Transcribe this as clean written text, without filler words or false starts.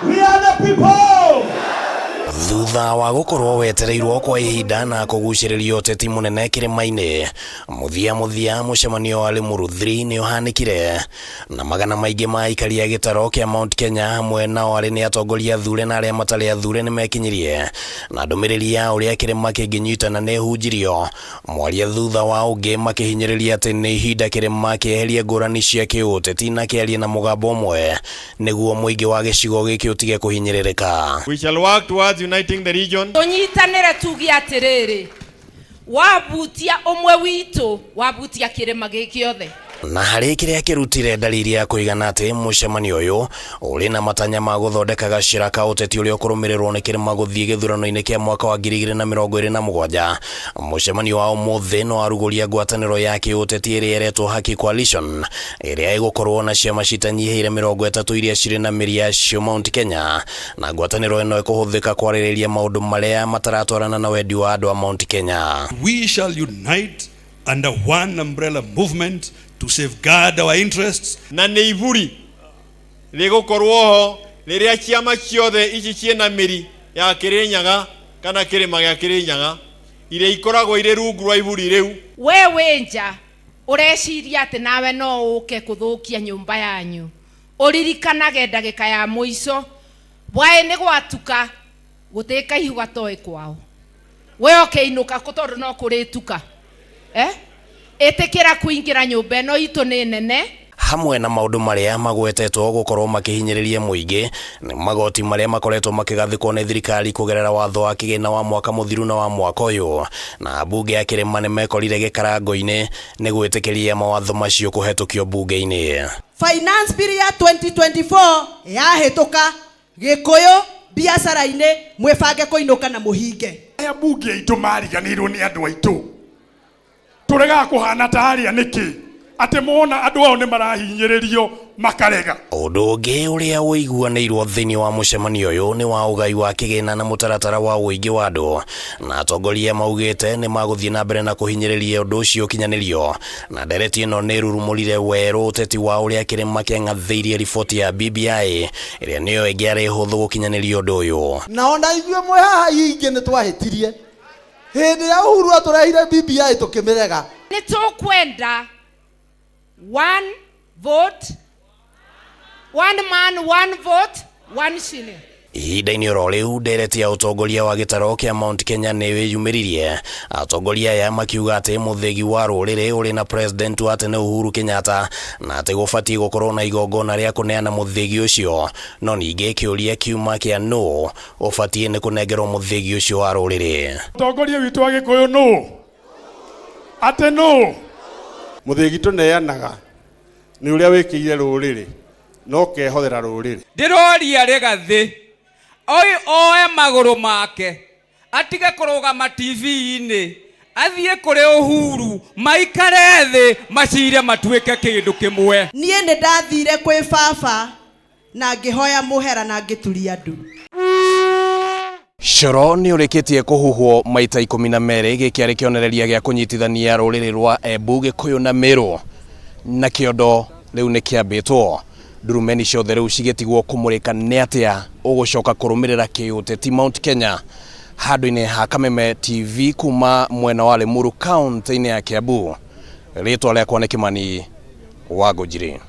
We are the people. Thutha wa gũkorwo wetereirwo kwa ihinda na kũgucĩrĩrio ũteti mũnene kĩrĩma-inĩ, mũthia mũthia mũcemanio wa Limuru 3 nĩ ũhanĩkire na magana maingĩ ma aikari a gĩtaro kĩa Mount Kenya, hamwe nao arĩ nĩ atongoria athure na arĩa matarĩ athure, nĩ mekinyirie na ndũmĩrĩri ya ũrĩa kĩrĩma kĩngĩnyitana nĩ hunjirio mwaria thutha wa ũngĩ, makĩhinyĩrĩria atĩ nĩ ihinda kĩrĩma kĩeherie ngũrani cia kĩũteti na kĩarie na mũgambo ũmwe nĩguo mũingĩ wa gĩcigo gĩkĩ ũtige kũhinyĩrĩrĩka. We shall work towards uniting the region. Tũnyitanĩre tuge atĩrĩrĩ, wabutia ũmwe witũ, wabutia kĩrĩma gĩkĩ othe. Na harĩ kĩrĩa kĩrutire ndariri ya kũigana atĩ mũcemanio ũyũ ũrĩ na matanya ma gũthondeka gacĩra ka ũteti ũrĩa ũkũrũmĩrĩrwo nĩ kĩrĩma gũthiĩ gĩthurano-inĩ kĩa mwaka wa 2027, mũcemanio wa ũmũthĩ no warugũria ngwatanĩro ya kĩũteti ĩrĩa ĩretwo Haki Coalition, ĩrĩa ĩgũkorwo na ciama citanyihĩire 30 iria cirĩ na mĩri yacio Mount Kenya, na ngwatanĩro ĩno ĩkũhũthĩka kwarĩrĩria maũndũ marĩa mataratwarana na wendi wa andũ a Mount Kenya. We shall unite under one umbrella movement to safeguard our interests. Na nĩ iburi rĩgũkorwo ho rĩrĩa ciama ciothe ici ciĩna mĩri ya Kĩrĩnyaga kana kĩrĩma gĩa Kĩrĩnyaga iria ikoragwo irĩ rungu rwa iburi rĩu. We wĩ nja ũreciria atĩ nawe no ũke kũthũkia nyũmba yanyu, ũririkanage ndagĩka ya mũico bwaĩ nĩ gwatuka, gũtĩka ihu gatoĩ kwao, we ũkĩinũka kũ tondũ no kũrĩtuka, eh? Ĩtĩkĩra kũingĩra nyũmba ĩno itũ nĩ nene. Hamwe na maũndũ marĩa magwetetwo gũkorwo makĩhinyĩrĩria mũingĩ nĩ magoti marĩa makoretwo makĩgathĩkwo nĩ thirikari kũgerera watho wa kĩgĩna wa mwaka mũthiru na wa mwaka ũyũ, na mbunge ya kĩrĩma nĩ mekorire gĩkarango-inĩ nĩ gwĩtĩkĩria mawatho macio kũhetũkio mbunge-inĩ. Finance Bill ya 2024 yahĩtũka, Gĩkũyũ biacara-inĩ mwĩbange kũinũka na mũhinge. Aya mbunge aitũ mariganĩirwo nĩ andũ aitũ, tũregaga kũhana ta arĩa nĩkĩ atĩ mona andũ ao nĩ marahinyĩrĩrio makarega? Ũndũ ũngĩ ũrĩa ũiguanĩirwo thĩinĩ wa mũcemanio ũyũ nĩ wa ũgai wa kĩgĩna na mũtaratara wa ũingĩ wa andũ, na atongoria maugĩte nĩ magũthiĩ na mbere na kũhinyĩrĩria ũndũ ũcio ũkinyanĩrio. Na ndereti ĩno nĩ ĩrurumũrire werũ ũteti wa ũrĩa kĩrĩma kĩang'athĩirie riboti ya BBI ĩrĩa nĩyo ĩngĩarĩ hũthũ gũkinyanĩria ũndũ ũyũ. Na ona ithuĩ mwĩ haha ingĩ nĩ twahĩtirie hĩndĩ ya Uhuru atũrehire BBI tũkĩmĩrega. Nĩ tũkwenda one vote, one man, one vote, one shilling. Ihinda-inĩ oro rĩu, ndereti ya ũtongoria wa gĩtaro kĩa Mount Kenya nĩ wĩyumĩririe, atongoria aya makiuga atĩ mũthĩgi wa rũrĩrĩ ũrĩ na president wa tene Uhuru Kenyatta na atĩ gũbatiĩ gũkorwo na igongona rĩa kũneana mũthĩgi ũcio, no ningĩ kĩũria kiuma kĩa nũ ũbatiĩ nĩ kũnengerwo mũthĩgi ũcio wa rũrĩrĩ. Mũtongoria witũ wa Gĩkũyũ nũ? Atĩ nũ? Mũthĩgi tũneanaga nĩ ũrĩa wĩkĩire rũrĩrĩ no kehothera rũrĩrĩ. Ndĩroria Rĩgathĩ oi oe magũrũ make atige kũrũgama TV-inĩ, athiĩ kũrĩ Uhuru, maikare thĩ, macire, matuĩke kĩndũ kĩmwe. Niĩ nĩ ndathire kwĩ baba na ngĩhoya mũhera na ngĩturia ndu. Coro nĩ ũrĩkĩtie kũhuhwo maita 12. Gĩkĩ arĩ kĩonereria gĩa kũnyitithania rũrĩrĩ rwa Embu, Gĩkũyũ na Mĩrũ, na kĩondo rĩu nĩ kĩambĩtwo. Ndurumeni ciothe rĩu cigĩtigwo kũmũrĩka nĩ atĩa ũgũcoka kũrũmĩrĩra kĩũteti Mount Kenya. Handũ-inĩ ha Kameme TV kuma mwena wa Limuru, kaunti-inĩ ya Kiambu, rĩtwa rĩakwa nĩ Kimani wa Ngũnjiri.